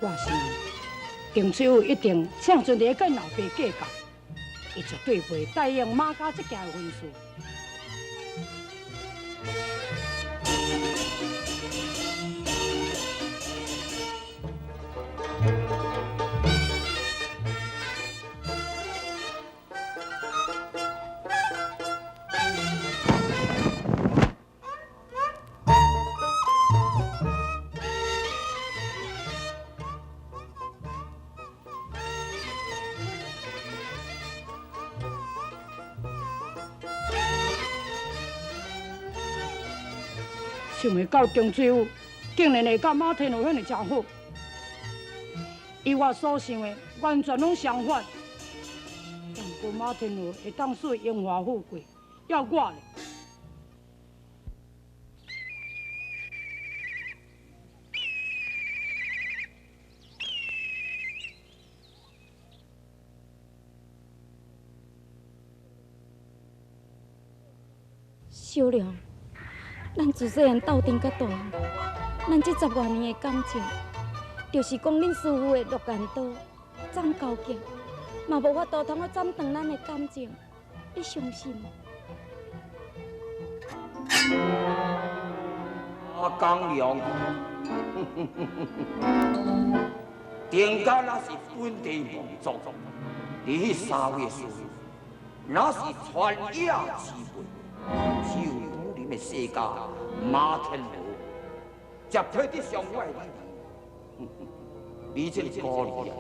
我想，丁翠玉一定正阵伫咧佮老爸计较，伊绝对袂答应马家这件婚事。想袂到丁翠玉竟然会佮马天乐遐尔诚好，伊我所想的完全拢相反。毋过马天乐会当使荣华富贵，要我咧？小良，咱自细汉斗阵到大汉，咱这十外年的感情，就是讲恁师父的落雁刀斩高剑，嘛无法度通去斩断咱的感情，你相信无？阿江良，定家那是本地王族，你彼三位师父，那是传野之辈。只有武林的世家马天乐，才配得上我的女儿。你这个孤儿啊，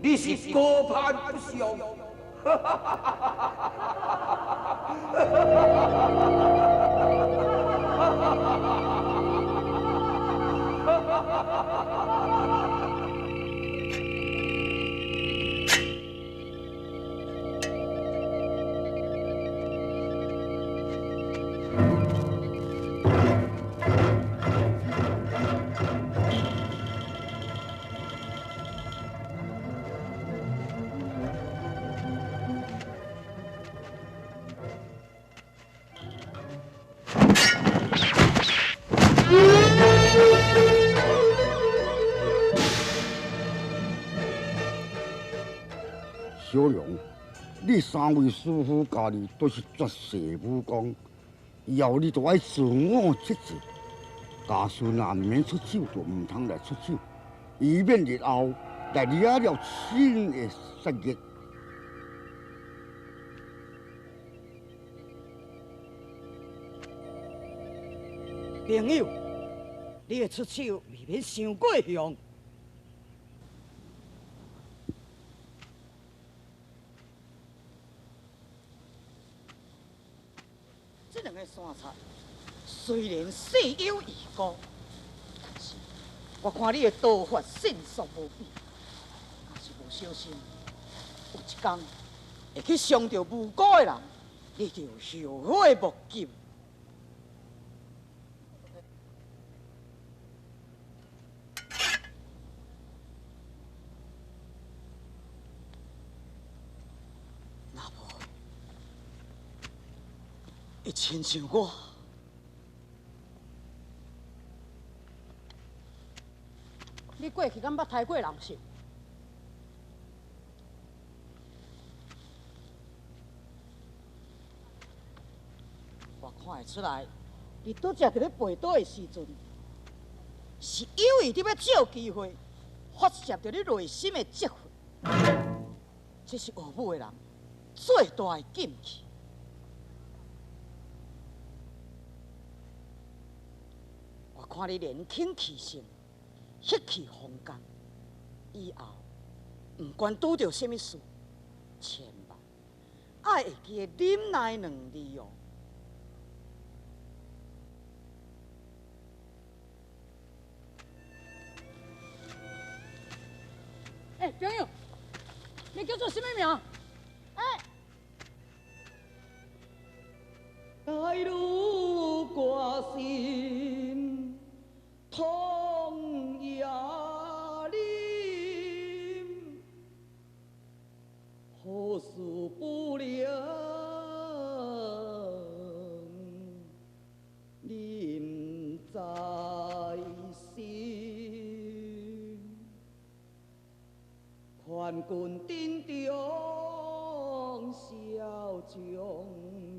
你是高攀不上。小龙，你三位师父教你都是绝世武功，以后你就爱自我节制。家孙若毋免出手，就毋通来出手，以免日后来惹了新的杀业。朋友，你的出手未免伤过凶。这两个山贼虽然世有异高，但是我看你的刀法迅速无比，若是无小心，有一天会去伤著无辜的人，你就后悔莫及。若无，会亲像我。你过去敢捌抬过人是？我看会出来，你拄才伫咧背刀的时阵，是有意伫欲借机会发泄著你内心的积愤。这是学武的人最大的禁忌。我看你年轻气盛，血气方刚，以后不管拄著啥物事，千万爱会记得忍耐两字哦。欸，朋友，你叫做啥物名？欸！大路歌心痛也忍，何事不能忍在心？万军阵中笑将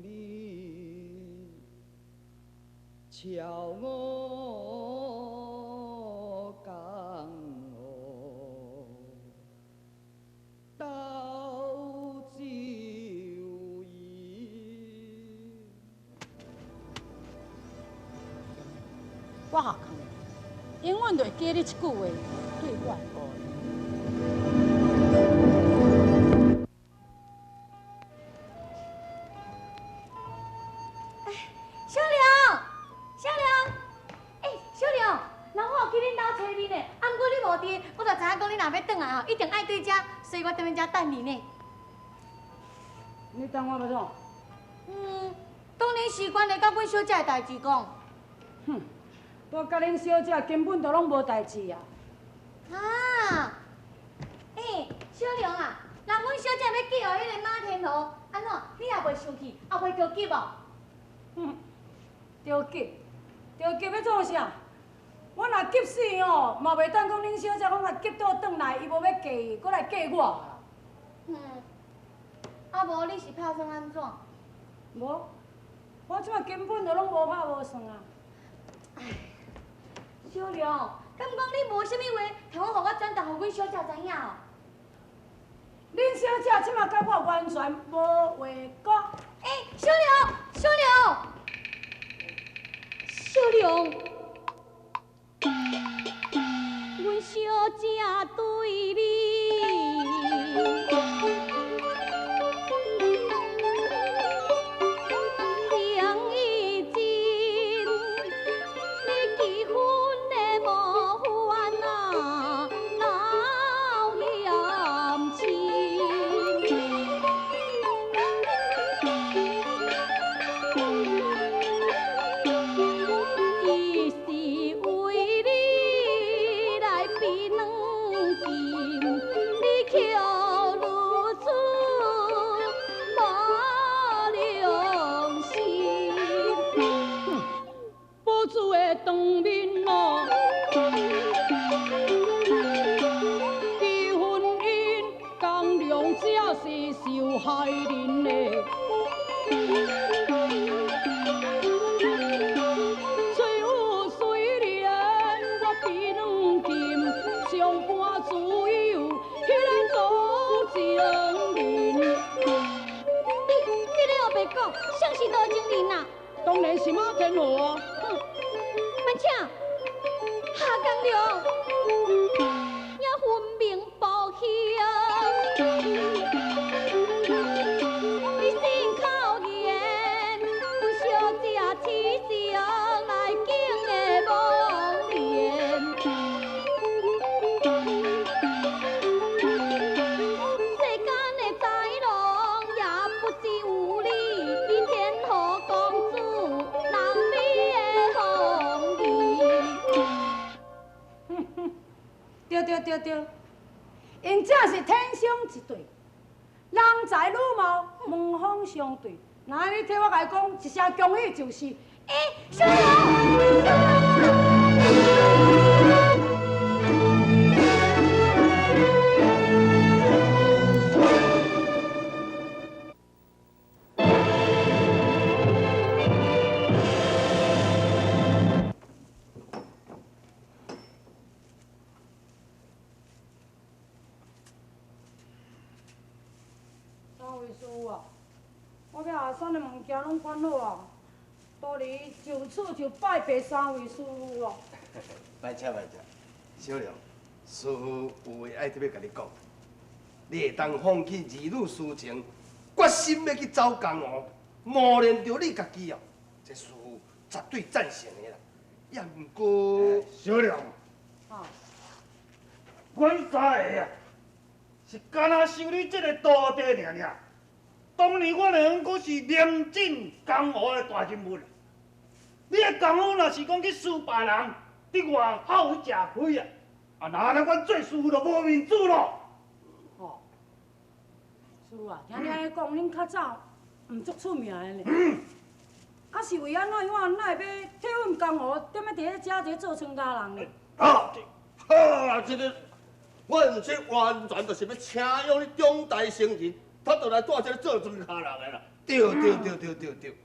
你，笑我江湖斗酒意。我下康，永远就会记你这句话，对我的爱。小良，小良，欸，小良，人我有去恁兜找你呢，啊，毋过你无伫，我就知影讲你若欲转来吼，一定爱对遮，所以我踮咧遮等你呢。你等我欲创？嗯，当然是关系到阮小姐的代志讲。哼，我佮恁小姐根本就拢无代志啊。啊，欸，小良啊，若阮小姐欲嫁予彼个马天豪，按怎？你也袂生气，也袂着急无？哼，着急，着急欲创啥？我若急死吼，嘛袂当讲恁小姐讲若急倒转来，伊无欲嫁伊，阁来嫁我啊。嗯，啊无你是拍算按怎？无，我这摆根本就拢无拍无算啊。唉，小良，敢讲你无啥物话，通好予我转达予阮小姐知影哦？恁小姐这摆佮我完全无话讲。欸，小良，小良，小良，阮小姐对你。当然是马天豪啊！哼，慢请夏江良，也分明不晓。你心口言，阮小姐痴情来经的梦莲。世间的财龙也不只有你，比天后公主。对对对对，𪜶正是天生一对，人才女貌，门风相对。若你替我共伊讲一声恭喜就是。欸，小良，物件拢款好啊，徒儿就此就拜别三位师父啊。歹请歹请，小良，师父有话爱特别共你讲，你会当放弃儿女私情，决心欲去走江湖，磨练著你家己哦，这师父绝对赞成的啦。也毋过，小良，啊，阮三个啊，是干焦收你这个徒弟尔尔。当年我两阁是名震江湖的大人物，你的功夫若是讲去输别人，伫外口去食亏啊！啊，那按呢，阮做师父就无面子咯。哦，师父啊，听你按呢讲，恁较早毋足出名的呢。啊，是为按怎样，哪会欲退隐江湖，踮咧伫咧遮伫做庄家人呢？啊，好啊，这个阮這完全就是欲請養你長大成人，他就來帶這個做庄跤人的啦。對對對對對對。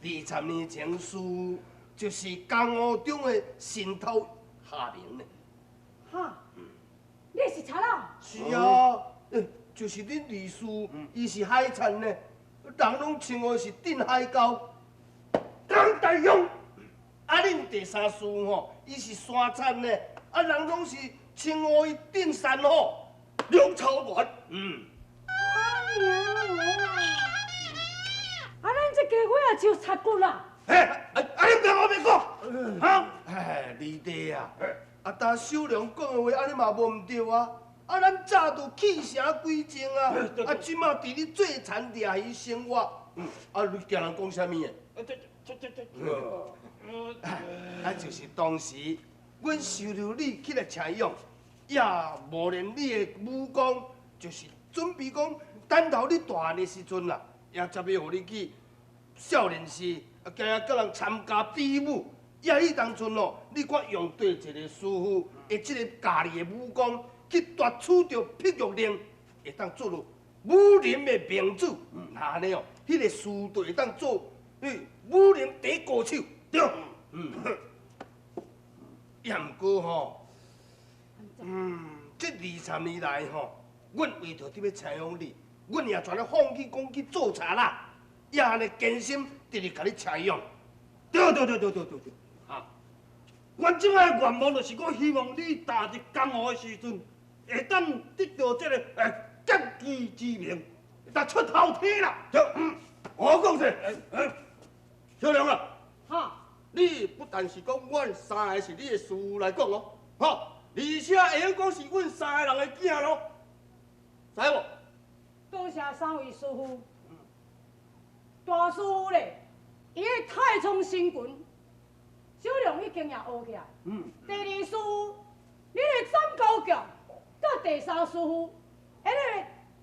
20年前師就是江湖中的神偷夏明呢。哈？你是贼仔？是啊，就是恁二师，伊是海贼呢，人攏称呼是鎮海鮫江大勇。啊，恁第三师吼，伊是山贼呢，啊，人攏是稱呼伊鎮山虎梁朝元。嗯。哎呀喂！啊，咱這家伙仔就贼骨啦。嘿，啊，你毋我袂講，哈？哎，二弟啊，啊，但小良講的話，按呢嘛無毋對啊。啊，咱早就棄邪歸正啊！啊，這馬佇咧做田掠魚生活，啊，你驚人講啥物的？啊，就是當時，阮收留你起來請養，也磨練你的武功，就是準備講，等到你大漢的時陣啦，也才欲予你去少林寺，啊，加佮人參加比武。也彼當陣哦，你看用對一個師傅的這個教你的武功。去奪取著碧玉令，會當做落武林的明主。那按呢哦，彼個師弟會當做武林第一高手。對，也毋過吼，這20年來吼，阮為著欲請養你，阮也全咧放棄講去做賊啦，也按呢堅心直直共你請養。對對對對對對對，哈！阮這擺願望就是講，希望你踏入江湖的時陣，會當得到這个劍技之名，會當出頭天啦。對，我講者，小良啊，哈，你不但是講阮三个是你的師父來講哦，哈，而且會用講是阮三個人的囝咯，知無？多謝三位師父，大師父咧，伊的太倉神拳，小良已經也學起來。第二師父，你的斬高劍，佮第三師父，彼个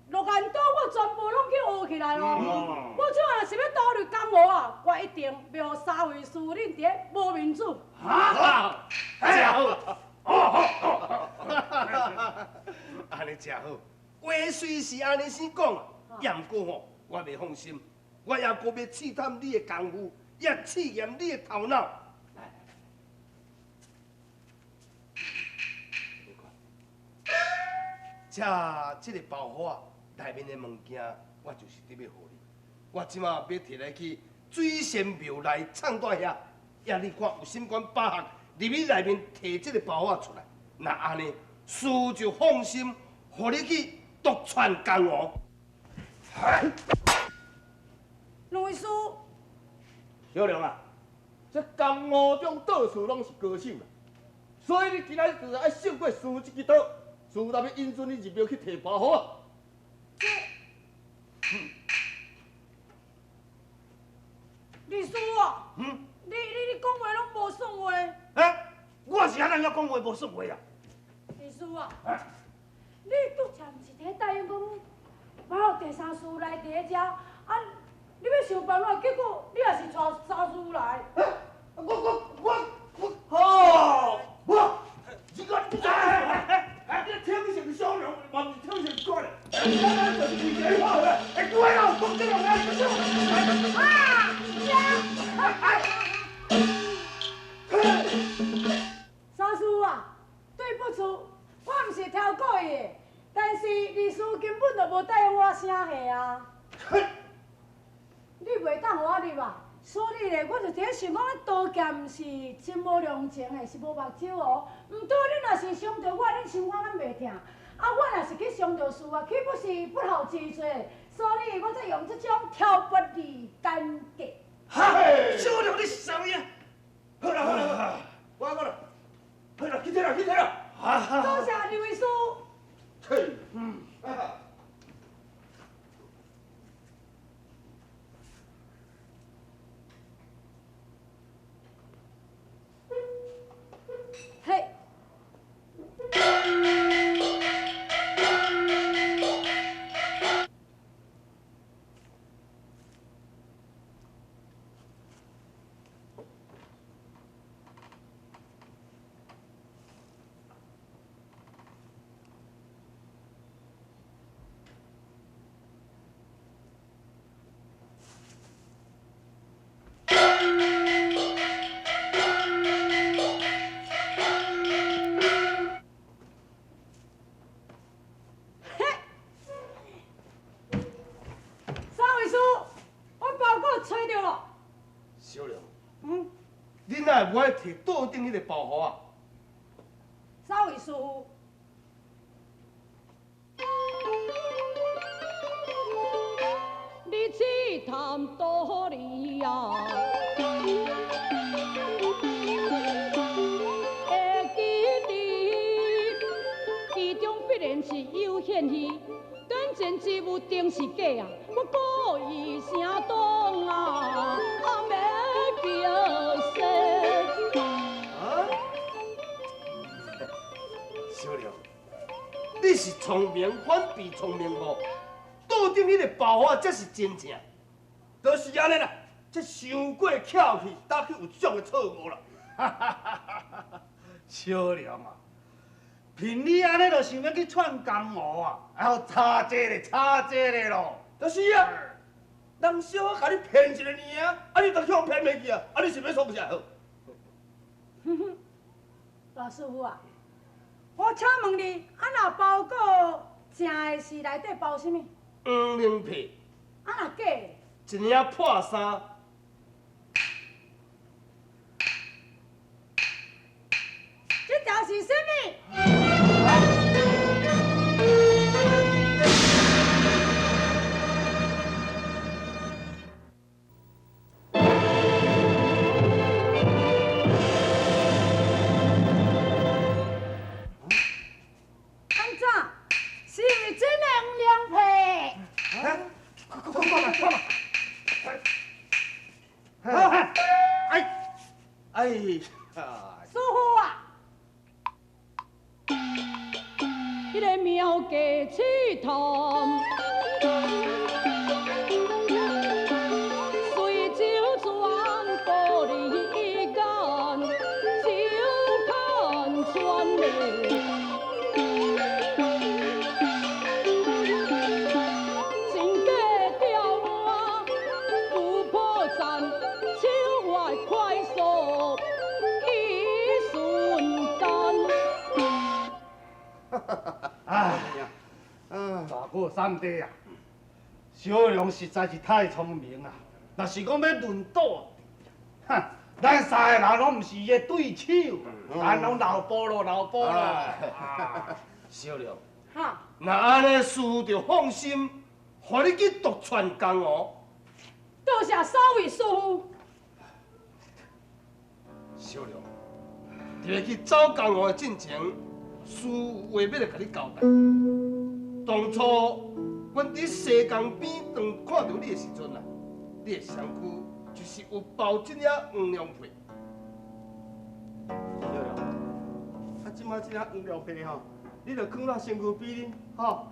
落雁刀我全部攏去學起來咯。我這若是欲投入江湖啊，我一定袂予三位師父恁佇咧無面子。哈，真好，哦好，按呢真好。話雖是按呢先講，也毋過吼，我袂放心，我猶閣欲試探你的功夫，也試驗你的頭腦。這這个包袱內面的物件，我就是得欲予你。我這馬欲提來去水仙廟內藏在遐，也你看有心肝把學入去內面提這个包袱出來，若按呢，師就放心，予你去獨傳江湖。兩位師，小良啊，這江湖中到處攏是高手啦，所以你今仔日就是愛勝過師這支刀。師才欲允准你入廟去提包袱啊！李師啊，你講話攏無算話。欸，我是按怎樣講話無算話啊？李師啊，你拄才毋是佇咧答應講，我予第三師來佇咧遮，啊，你欲想辦法，結果你也是帶三師來。我好，我，你講你。你聽成小良，嘛毋是聽成我咧。咱就是為一個好咧。哎，對啦，講這個來，啊，呀！三師啊，對不住，我毋是挑故意的，但是二師根本就無答應我啥貨啊。你袂當予我入啊？所以咧，我就佇咧想講，刀劍毋是真無量情的，是無目睭哦。毋過恁若是傷著我，恁心肝敢袂疼？啊，我若是去傷著師啊，豈不是不孝之罪？所以我才用這種挑撥離間計。哈！小良，你是啥物啊？好啦好啦好啦，我講啦，好啦，去提啦去提啦。多謝二位師。嘿，嘿。无爱提桌顶彼个包袱啊？三位师傅，你试探道理啊！会记得其中必然是有嫌疑，眼前之物定是假啊！我故意声动啊，啊要叫说。啊？小良，你是聪明反被聪明误，桌顶彼个包袱才是真正。就是按呢啦，这伤过巧气，哪去有这种的错误啦？小良啊，凭你按呢就想欲去窜江湖啊？还有差这咧，差这咧咯。就是啊，人小可共你骗一个尔啊，啊你就去予骗袂去啊？啊你是欲创啥好？哼哼，老师傅啊，我请问你，啊若包裹正的是内底包啥物？黄龙皮。啊若假的？一领破衫。这条是啥物？安怎？是毋是真的黄龙皮？快快快快快！哎哎呀！师傅啊，彼个庙价试探，随手转玻璃间，手牵穿的。真假调换有破绽，手腕快速一瞬间。哎呀，大哥三弟啊，小良实在是太聪明啊！若是讲欲论斗智，哼，咱三个人拢毋是伊的对手，咱拢老婆咯，老婆咯。小良，哈，若按呢，师父就放心，予你去独闯江湖。多谢三位师父。小良，伫咧去走江湖的进前，师父有话欲来共你交代。当初，阮伫西江边当看著你的时阵啊，你的身躯就是有包这领黄龙皮。小良，啊，这摆这领黄龙皮吼，你著囥到身躯边哩，吼，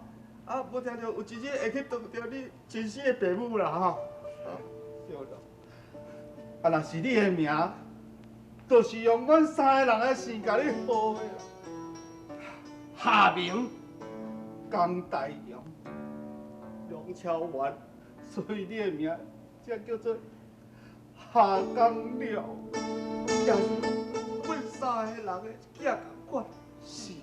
啊，无听著有一日会去撞著你亲生的爸母啦，吼。小良，啊，若是你的名，就是用阮三个人的姓共你号的啦。下名江大勇，梁超元，所以你的名才叫做夏江良，也是阮三个人的囝仝款。是。